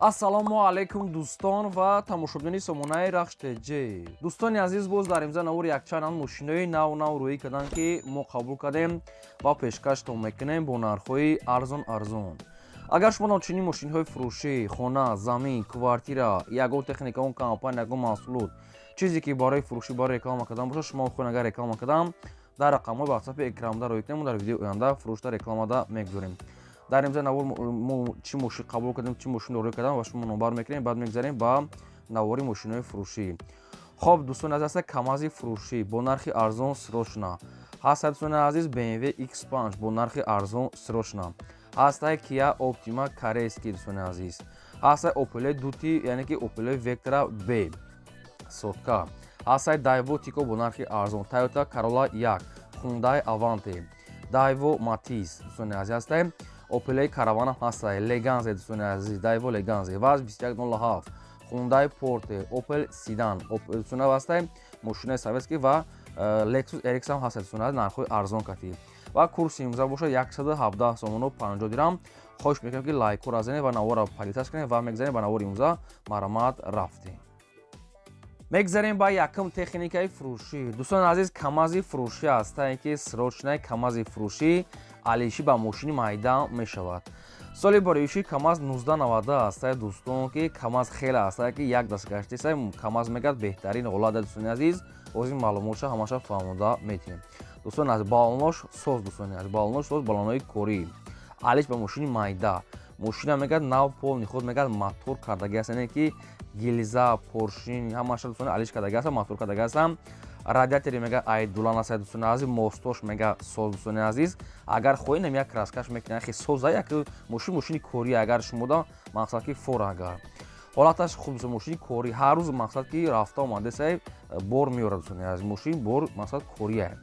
Ассалому алайкум, дӯстон ва тамошобинони сомонаи Рахш ТЖ. Дӯстони азиз, боз дар имза навори якчанд мошинои нав нав рӯӣ карданд, ки мо қабул кардем ва пешкаштон мекунем бо нархҳои арзон арзон. Агар шумо чунин мошинҳои фурӯшӣ, хона, замин, квартира, ягон техника, он компания, ягон маҳсулот, чизе ки барои фурӯшӣ, барои реклама кардан бошад, шумо хоҳед агар реклама кардан, дар рақамҳои ватсапи экранда рӯй кунем, дар видеои оянда фурӯшда рекламада мегузорем. Дар имза навор мо чӣ мошин қабул кардем, чӣ мошин рӯй кардам ва шумо номбар мекунем, баъд мегзарем ба навори мошинҳои фурӯшӣ. Хоб, дӯстони азиз, ҳаста Камази фурӯшӣ бо нархи арзон, срочно. Ҳаста, дӯстони азиз, BMW X5 бо нархи арзон, срочно. Ҳаста Kia Optima корейский, дӯстони азиз. Ҳаста Opel Duty, яъне ки Opel Vectra B сотка. Ҳаста Daewoo Tico бо нархи арзон, Toyota Corolla 1, Hyundai Avante, Daewoo Matiz, дӯстони азиз, ҳаста Opel Caravana ҳаста, Leganza, дӯстони азиз, Daewoo Leganza, ВАЗ 2107, Hyundai Porte, Opel Sedan, дӯстони ҳаста мошинаи советский ва Lexus RX ҳам ҳаста, дӯстони азиз, нархҳои арзон катӣ. Ва курси имрӯза бошад 117 сомону 50 дирам. Хоҳиш мекунем, ки лайкҳоро занед ва наворро подписаться кунед ва мегзарем ба навори имрӯза. Марҳамат, рафтем. Мегзарем ба якум техникаи фурӯшӣ. Дӯстони азиз, Камази фурӯшӣ ҳастае, ки срочный Камази фурӯшӣ алиши ба мошини майда мешавад. Соли бароиши Камаз 1990 ҳастае, дӯстон, ки Камаз хеле ҳастае, ки як даст гаштеса. Камаз мегӯяд, беҳтарин ҳолат, дӯстони азиз. Озин маълумотша ҳамаша фаҳмода метиҳем. Дӯстони азиз, балонош соз, дӯстони азиз, балонош соз, балонои корӣ. Алиш ба мошини майда. Мошина мегӯяд, нав, полный худ, мегӯяд, мотор кардаги аст, яъне ки гилза, поршень ҳамаша, дӯстони, алиш кардаги аст, мотор кардаги аст. Радиатори мега ай дулан аст, дӯстони азиз, мостош мега соз, дӯстони азиз. Агар хоҳед, нам як краскаш мекунед, хе соза, як мошин, мошини корӣ. Агар шумода мақсад ки фора, агар ҳолаташ хуб, мошини корӣ, ҳар рӯз мақсад ки рафта омадесай, бор меорад, дӯстони азиз, мошин бор мақсад кория.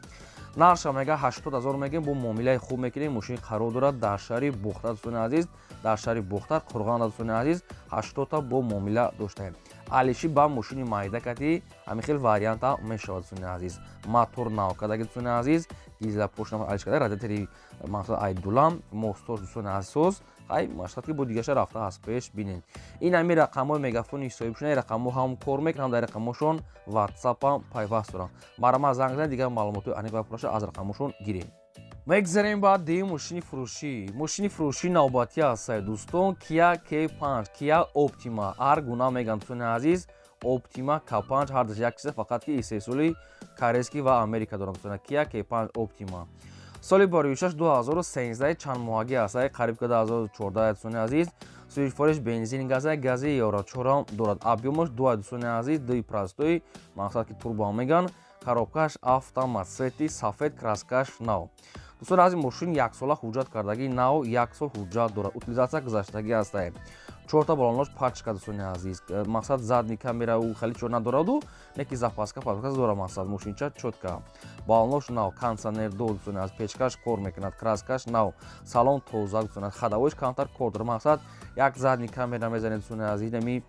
Нарша мега 80 000 мегем, бо муомилаи хуб мекунем. Мошин қарор дорад дар шаҳри Бохтар, дӯстони азиз, дар шаҳри Бохтар, Қурғанда, дӯстони азиз. 80-та бо муомила доштаем. Алиши ба мошини майда кати ҳамин хел варианта мешавад, дӯстони азиз. Мотор нав кардаги, дӯстони азиз, гизла пошна алиш карда, радиатори мақсад айдулам, мостош, дӯстони азиз, соз. Ай мақсад ки бо дигаша рафта аз пеш бинед. Ин ҳами рақамҳои мегафони соҳибшуна, рақамҳо ҳам кор мекунам, дар рақамҳошон ватсапам пайваст дорам. Марҳамат, занг занед, дигар маълумотҳои аниқ ва пурраша аз рақамҳошон гирем. Мегзарем ба дуюм мошини фурӯшӣ. Мошини фурӯшӣ навбатӣ ҳастае, дӯстон, Kia K5, Kia Optima, ҳар гуна мегӯянд, дӯстони азиз. Optima, K5 ҳардаш як чиза, фақат ки истеҳсоли корейский ва Америка дорам, дӯстони. Kia K5 Optima соли бароишаш 2013, чанд моҳагӣ ҳастае, қариб ка 2014, дӯстони азиз. Сӯзишвориш бензин, газа, гази евро чорам дорад. Объёмаш дуа, дӯстони азиз, дуи простой, мақсад ки турбо меган. Коробкаш автомат, цвети сафед, краскаш нав. Дӯстони азиз, мошин яксола ҳуҷҷат кардагӣ, нав, як сол ҳуҷҷат дорад, утилизация гузаштагӣ ҳастае. Чорта балонош пачка, дӯстони азиз. Мақсад, задний камера у хеле чор надораду, неки запаска паска дора. Мақсад, мошинча чётко, балонош нав, кондиционер до, дӯстони азиз, печкаш кор мекунад, краскаш нав, салон тоза, дӯстони азиз, ходовойш камтар кор дорад. Мақсад, як задний камера мезанед, дӯстони азиз, инами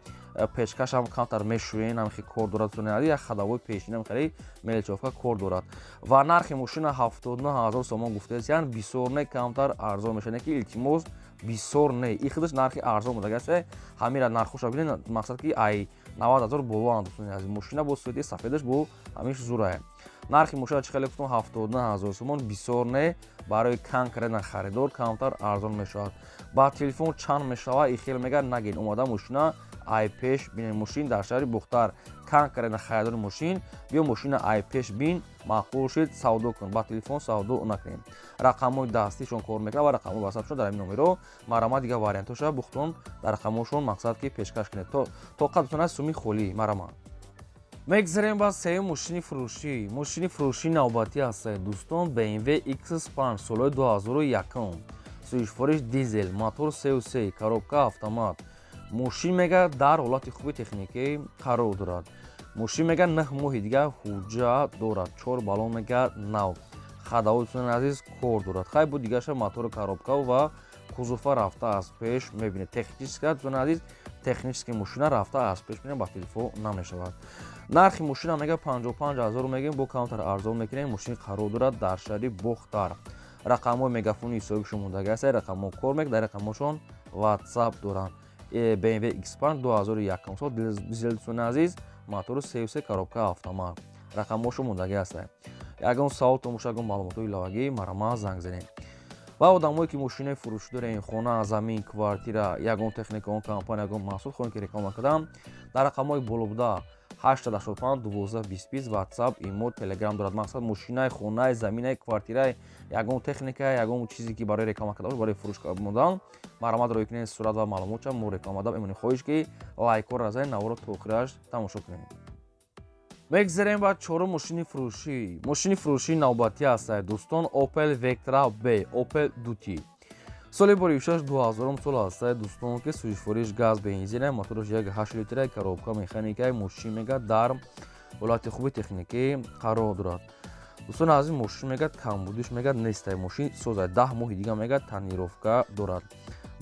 печкашам камтар мешӯен, ҳамхи кор дорад, дӯстони азиз, як ходовой пешинам хеле мелочёвка кор дорад. Ва нархи мошина 79 000 сомон гуфтаесиян, бисёр не, камтар арзон мешавад, ки илтимос, бисёр не, и худаш нархи арзон будагасе. Ҳамира нархоша бинед, мақсад ки ай 90 000 болоанд, дӯстони азиз. Мошина бо цвети сафедаш, бо ҳамиш зурае. Нархи мошина чӣ хеле гуфтам, 79 000 сомон, бисёр не, барои конкретно харидор камтар арзон мешавад. Ба телефон чанд мешавад, и хел мегар нагин, омада мошина ай пеш бинед. Мошин дар шаҳри Бухтар. Конкретно харидори мошин биё, мошина ай пеш бин, маъқул шид, савдо кун, ба телефон савдо накунем. Рақамҳои дастишон кор мекунад ва рақамҳои ватсапшон дар ҳамин номеро. Марҳамат, дигар вариантҳоша бухтон дар рақамҳошон мақсад ки пешкаш кунед. Тоқат, дӯстон, суми холӣ. Марҳамат, мегзарем ба сеюм мошини фурӯшӣ. Мошини фурӯшӣ навбатӣ ҳастае, дӯстон, BMW X5 солҳои 2001, сӯзишвориш дизел, мотор 3,3, коробка автомат. Мошин мега дар ҳолати хуби техникӣ қарор дорад. Мошин мега 9 моҳи дигар ҳуҷҷат дорад. Чор балон мега нав, ходовой, дӯстони азиз, кор дорад. Хай, бу дигаша мотору коробка ва кузова рафта аз пеш мебинед. Техническа, дӯстони азиз, технически мошина рафта аз пеш мебинед, ба телефон намешавад. Нархи мошина мега 55 000 мегӯем, бо камтар арзон мекунем. Мошин қарор дорад дар шаҳри Бохтар. Рақамҳои мегафони ҳисоби шумо мондаги аст, рақамҳо кор мекунад, дар рақамҳошон ватсап доранд. BMW X5 2001 сол дизел дӯстони азиз, мотору 3.3, коробка автомат. Рақамҳошо мондагӣ ҳастанд. Ягон савол томоша, ягон маълумотҳои иловагӣ, марҳамат, занг занед. Ва одамое ки мошинаи фурӯшӣ дорем, хона, замин, квартира, ягон техника, он компания, ягон маҳсул хоҳем ки реклама кардам, дар рақамҳои боло буда 885 12 20 WhatsApp, имо, Telegram дорад. Мақсад мошинаи, хонаи, заминаи, квартираи, ягон техника, ягон чизе ки барои реклама карда, барои фурӯш мондан, марҳамат, рӯй кунед сурат ва маълумотша, мо реклама дам эмонем. Хоҳиш ки лайкҳоро занед, наворо то охираш тамошо кунед. Мегзарем ба чорум мошини фурӯшӣ. Мошини фурӯшии навбатӣ ҳастад, дӯстон, Opel Vectra B, Opel Duty. Соли боришаш 2000 сол ҳастад, дӯстон, ки сӯзишвориш газ, бензина, мотораш 1.8 литра, коробка механика. Мошин мега дар ҳолати хуби техникӣ қарор дорад. Дӯстон азиз, мошин мега камбудиш мега нестай, мошин созай. 10 моҳи дига мега тонировка дорад,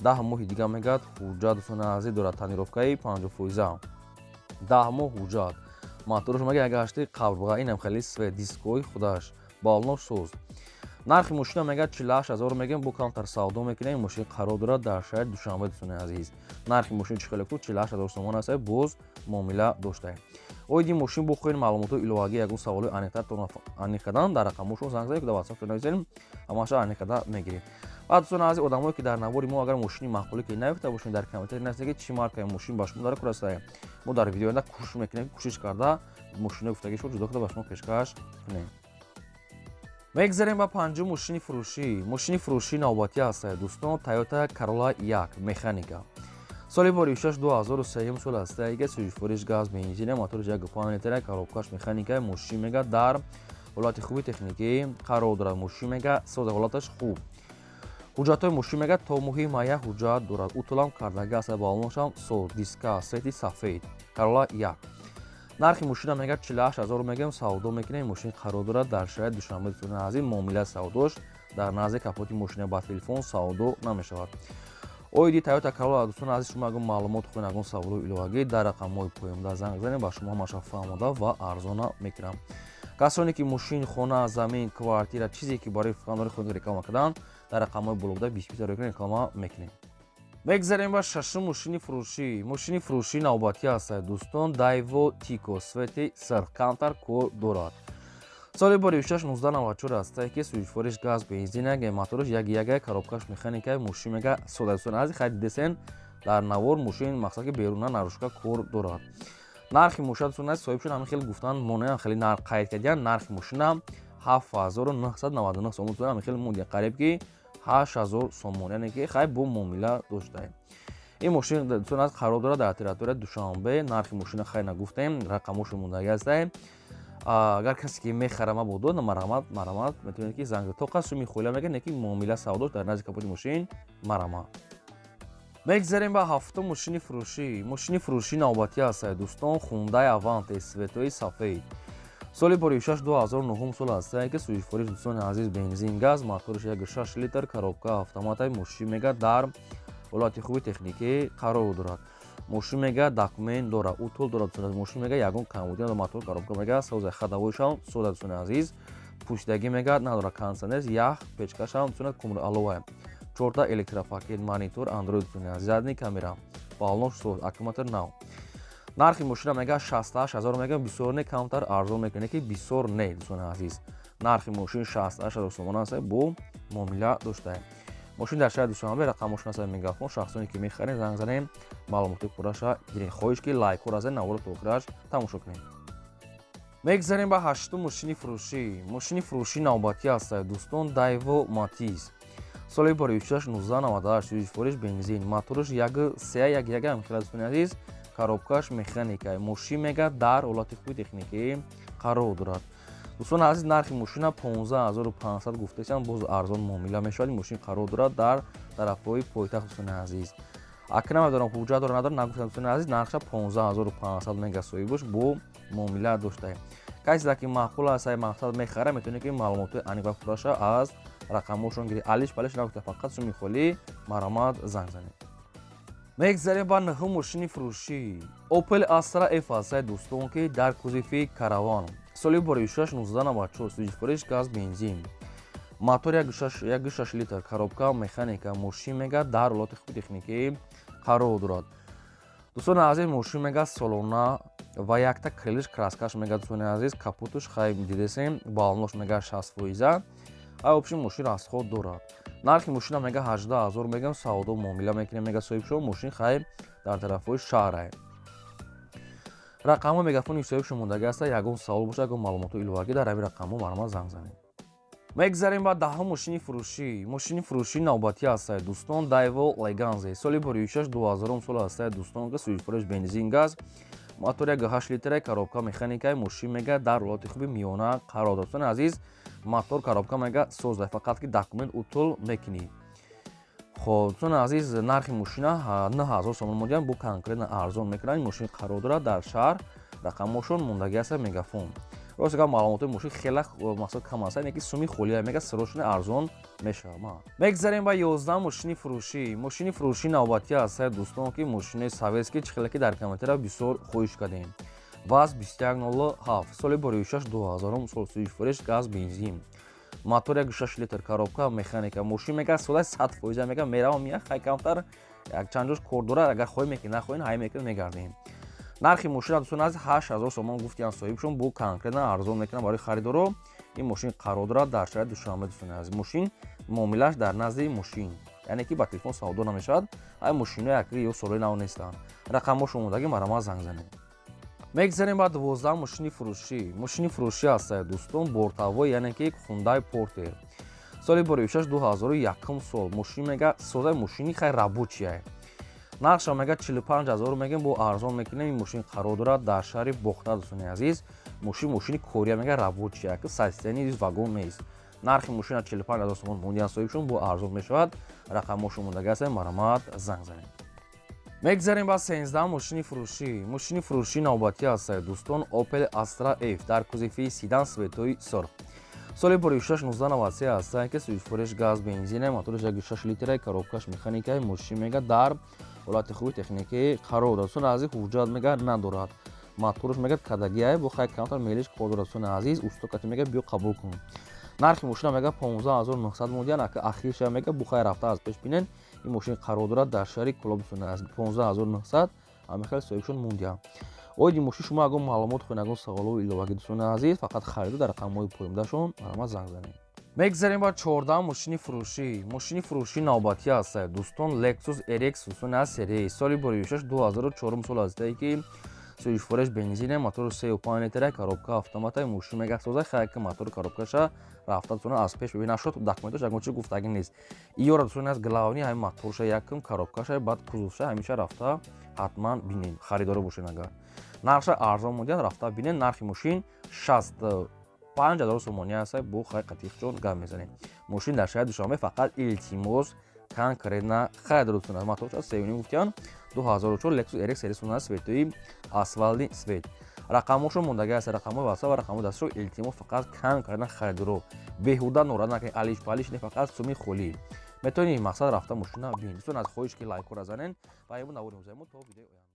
10 моҳи дига мега ҳуҷҷат, дӯстони азиз, дорад, тонировкаи 50%, 10 моҳ ҳуҷҷат. Мотораш мега 1.8 қабрға, инам хеле свет, дискои худаш, балонош соз. Нархи мошина мега 48 000 мегем, бо камтар савдо мекунем. Мошин қарор дорад дар шаҳри Душанбе, дӯстони азиз. Нархи мошин чӣ хеле куд, 48 000 сомон аст, боз муомила доштаем. Оиди мошин бохоҳед маълумотҳои иловагӣ, ягон саволҳои аниқ кардан, дар рақамҳошон занг занед, дар WhatsApp нависем, ҳамаша аниқ карда мегирем. Ва дӯстони азиз, одамое ки дар навори мо агар мошини маъқулӣ ки наёфта бошед, дар комментарий нависед ки чӣ маркаи мошин ба шумо дар кор аст. Мо дар видео оянда кӯшиш мекунем, кӯшиш карда мошинои гуфтагишро ҷудо карда ба шумо пешкаш кунем. Мегзарем ба панҷум мошини фурӯшӣ. Мошини фурӯшии навбатӣ ҳастад, дӯстон, Toyota Corolla 1, механика. Соли боришаш 2003 сол аст, ига сӯзишвориш газ, бензина, мотораш 1.5 литра, коробкаш механика. Мошин мега дар ҳолати хуби техникӣ қарор дорад. Мошин мега соза, ҳолаташ хуб. Ҳуҷҷатҳои мошин мега то моҳи майя ҳуҷҷат дорад. Утулам кардаги аст, балонашам соз, диска, свети сафед. Corolla 1. Нархи мошина мега 48 000 мегем, савдо мекунем. Мошин қарор дорад дар шаҳри Душанбе, дӯстони азиз. Муомила савдош дар назди капоти мошина, ба телефон савдо намешавад. Оиди Toyota Corolla, дӯстони азиз, шумо ягон маълумот хоҳед, ягон саволҳои иловагӣ, дар рақамҳои поёнда занг занед, ба шумо ҳамаша фаҳмода ва арзона мекунам. Касоне ки мошин, хона, замин, квартира, чизе ки барои фурӯхтан худ реклама кардан, дар рақамҳои болобуда 20 реклама мекунем. Мегзарем ба шашум мошини фурӯшӣ. Мошини фурӯшии навбатӣ ҳастад, дӯстон, Daewoo Tico, цвети сирх, камтар кор дорад. Соли боришаш 1994 ҳастад, ки сӯзишвориш газ, бензина, мотораш 1.1, коробкаш механика. Мошин мега сода, дӯстони азиз, хай дидесен дар навор, мошин мақсад ки беруна наружка кор дорад. Нархи мошина, дӯстони азиз, соҳиб шуд, ҳамин хел гуфтан монеам, хеле нарх қайд кардиян. Нархи мошина 7999 сомон, ҳамин хел мондия, қариб ки 8000 сомон, яъне ки хай бо муомила доштаем. Ин мошин, дӯстон азиз, қарор дорад дар территорияи Душанбе. Нархи мошина хай нагуфтем, рақамҳошо мондагӣ ҳастаем. Агар касе ки мехара мабодо, марҳамат, марҳамат, метавонед ки занг тоқа суми хола мега, не ки муомила савдош дар назди капоти мошин, марҳамат. Мегзарем ба ҳафтум мошини фурӯшӣ. Мошини фурӯшии навбатӣ ҳастад, дӯстон, Hyundai Avante, цветои сафед. Соли боришаш 2009 сол ҳастад, ки сӯзишвориш, дӯстони азиз, бензин, газ, мотораш 1.6 литр, коробка автоматай. Мошин мега дар ҳолати хуби техникӣ қарор дорад. Мошин мега документ дорад, утул дорад. Мошин мега ягон камбудӣ надорад, мотор, коробка мега соза, ходовойшам соза, дӯстони азиз, пӯшидагӣ мега надорад, кондиционер, ях, печкашам дӯстони, кумр алова, чорта электропакет, монитор Android, дӯстони азиз, задний камера, балонош соз, аккумулятор нав. Нархи мошина мега 68 000 мега, бисёр не, камтар арзон мекунед, ки бисёр не, дӯстони азиз. Нархи мошин 68 000 сомон аст, бо муомила доштаем. Мошин дар шаҳри Душанбе, рақамҳошон аст Мегафон. Шахсоне ки мехарем, занг занем, маълумоти пурраша гирем. Хоҳиш ки лайкҳоро занед, наворо то охираш тамошо кунем. Мегзарем ба ҳаштум мошини фурӯшӣ. Мошини фурӯшии навбатӣ ҳастад, дӯстон, Daewoo Matiz. Соли боришаш 1998, сӯзишвориш бензин, мотораш 1.3, 1.1 ҳам хела, дӯстони азиз, коробкаш механика. Мошин мега дар ҳолати хуби техникӣ қарор дорад. Дӯстони азиз, нархи мошина 15 500 гуфтасиам, боз арзон муомила мешавад. Мошин қарор дорад дар тарафҳои пойтахт, дӯстони азиз. Ака намедонам ҳуҷҷат дора, надора, нагуфтам, дӯстони азиз. Нархша 15 500 мега соҳибош, бо муомила доштаем. Касе ки маъқул аст, ай мақсад мехара, метавонед ки маълумотҳои аниқ ва пурраша аз рақамҳошон гиред. Алиш палиш нагуфта, фақат суми холӣ, марҳамат, занг занед. Мегзарем ба нӯҳум мошини фурӯшӣ. Opel Astra F ҳастад, дӯстон, ки дар кузови караван. Соли боришаш 1994, сӯзишвориш газ, бензин, мотор 1.6 литр, коробка механика. Мошин мега дар ҳолати хуби техникӣ қарор дорад. Дӯстони азиз, мошин мега солона ва якта крылиш краскаш мега. Дӯстони азиз, капотуш хай дидесем, баллонош мега 60%. Ай общем, мошин расход дорад. Нархи мошина мега 18 000 мегам, савдо муомила мекунем, мега соҳибшо. Мошин хай дар тарафҳои шаҳрае. Рақамҳои мегафони соҳибшо мондаги аста. Ягон савол боша, ягон маълумоту иловагӣ, дар ҳамин рақамҳо марҳамат, занг занед. Мегзарем ба 10-ум мошини фурӯшӣ. Мошини фурӯшӣ навбатӣ ҳастае, дӯстон, Дайво Леганзе, соли боришаш 2000 сол ҳастае, дӯстон, ки сӯзишфурӯш бензин, газ, мотор 1,8 литра, коробка механикаи. Мошин мега дар ҳолати хуби миёна қарор дорад. Дӯстони азиз, мотор, коробка мега созда, фақат ки документ утул мекунӣ. Хоб, дӯстони азиз, нархи мошина 9000 сомон модиям, бо конкретно арзон мекунанд. Мошин қарор дорад дар шаҳр, рақамҳошон мондагӣ аста, мегафон. Рост гап, маълумотои мошин хеле мақсад кам аст, яке суми холия мега, срочно арзон мешавад. Мегзарем ба 11 мошини фурӯшӣ. Мошини фурӯшӣ навбатӣ аст, дӯстон, ки мошини советский, чӣ хеле ки дар комментария бисёр хоҳиш кардем. ВАЗ 2107, соли боришаш 2000 сол, сӯзишфурӯш газ, бензин, мотор 1,6 литр, коробка механика. Мошин мега содаи 100%, мега меравам, мия хай камтар якчанд ҷош кор дорад. Агар хоҳӣ мекунӣ, нахоҳӣ, ҳай мекунӣ, мегардем. Нархи мошина, дӯстон азиз, 8000 сомон гуфтиян соҳибшон, бо конкретно арзон мекунанд барои харидоро. Ин мошин қарор дорад дар шаҳри Душанбе. Дӯстони азиз, мошин муомилааш дар назди мошин, яъне ки ба телефон савдо намешавад. Ай мошинои акри ё солҳои нав нестанд. Рақамҳошо омодаги, марҳамат, занг занед. Мегзарем ба 12 мошини фурӯшӣ. Мошини фурӯшӣ ҳастае, дӯстон, бортовой, яъне ки Хундай Портер, соли боришаш 2001 сол. Мошин мега созаи, мошини хай рабочий. Нархша мега 45 000 мегем, бо арзон мекунем. Ин мошин қарор дорад дар шаҳри Бохта. Дӯстони азиз, мошин мошини кория, мега рабочий, ки состояние вагон нест. Нархи мошина 45 000 сомон мондиан соҳибшон, бо арзон мешавад. Рақамҳошо мондаги ҳастем, марҳамат, занг занед. Мегзарем ба 13 мошини фурӯшӣ. Мошини фурӯшӣ навбатӣ ҳастае, дӯстон, Opel Astra F дар кузови седан, цветои сурх, соли боришаш 1993 ҳастае, ки сӯзишфурӯш газ, бензине, мотораш 1,6 литра, коробкаш механикаи. Мошин мега дар ҳолати хуби техникӣ қарор дорад. Дӯстони азиз, ҳуҷҷат мега надорад, мотораш мега кадагиай, бо хай камтар мелиш кор дорад. Дӯстони азиз, устокати мега биё қабул кун. Нархи мошина мега 15 900 модиян, ака ахирша мега бухай рафта аз пеш бинен. Ин мошин қарор дорад дар шаҳри Кӯлоб. Дӯстони азиз, 15 900 ҳамихел соҳибшон мондиям. Оиди мошин шумо ягон маълумот хоҳед, ягон саволу иловагӣ, дӯстони азиз, фақат хариду дар рақамҳои поёмдашон марҳамат, занг занед. Мегзарем ба 14 мошини фурӯшӣ. Мошини фурӯшӣ навбатӣ ҳастае, дӯстон, Lexus RX, дӯстони аз серияи, соли боришаш 2004 сол ҳастае, ки сӯзишфурӯш бензине, мотори 3,5 литра, коробка автомата. Мошин мега соза, хайки мотори, коробкаша рафта, дӯстони, аз пеш бибин нашуд. Документош ягон чи гуфтагӣ нест. Иёра, дӯстони, аз главный ҳамин моторша якум, коробкаша, баъд кузовша, ҳамеша рафта ҳатман бинен, харидоро бошен. Агар нархша арзон модиян, рафта бинен. Нархи мошин 65 000 сомонӣ аст, бо хай қатиқҷон гап мезанем. Мошин дар шаҳри Душанбе, фақат илтимос, конкретно харидор. Дӯстон, моторша сеюним гуфтиян, 2004 Lexus RX серия, цветои асфальтный цвет. Рақамҳошо мондаги аст, рақамҳои WhatsApp ва рақамҳои дастшо. Илтимос, фақат конкретно харидоро, беҳуда норад накунед, алиш палиш не, фақат суми холӣ. Метавонед, мақсад, рафта мошина бинед. Дӯстон, аз хоҳиш ки лайкҳоро занен ва ин буд навори мо то видеои оянда.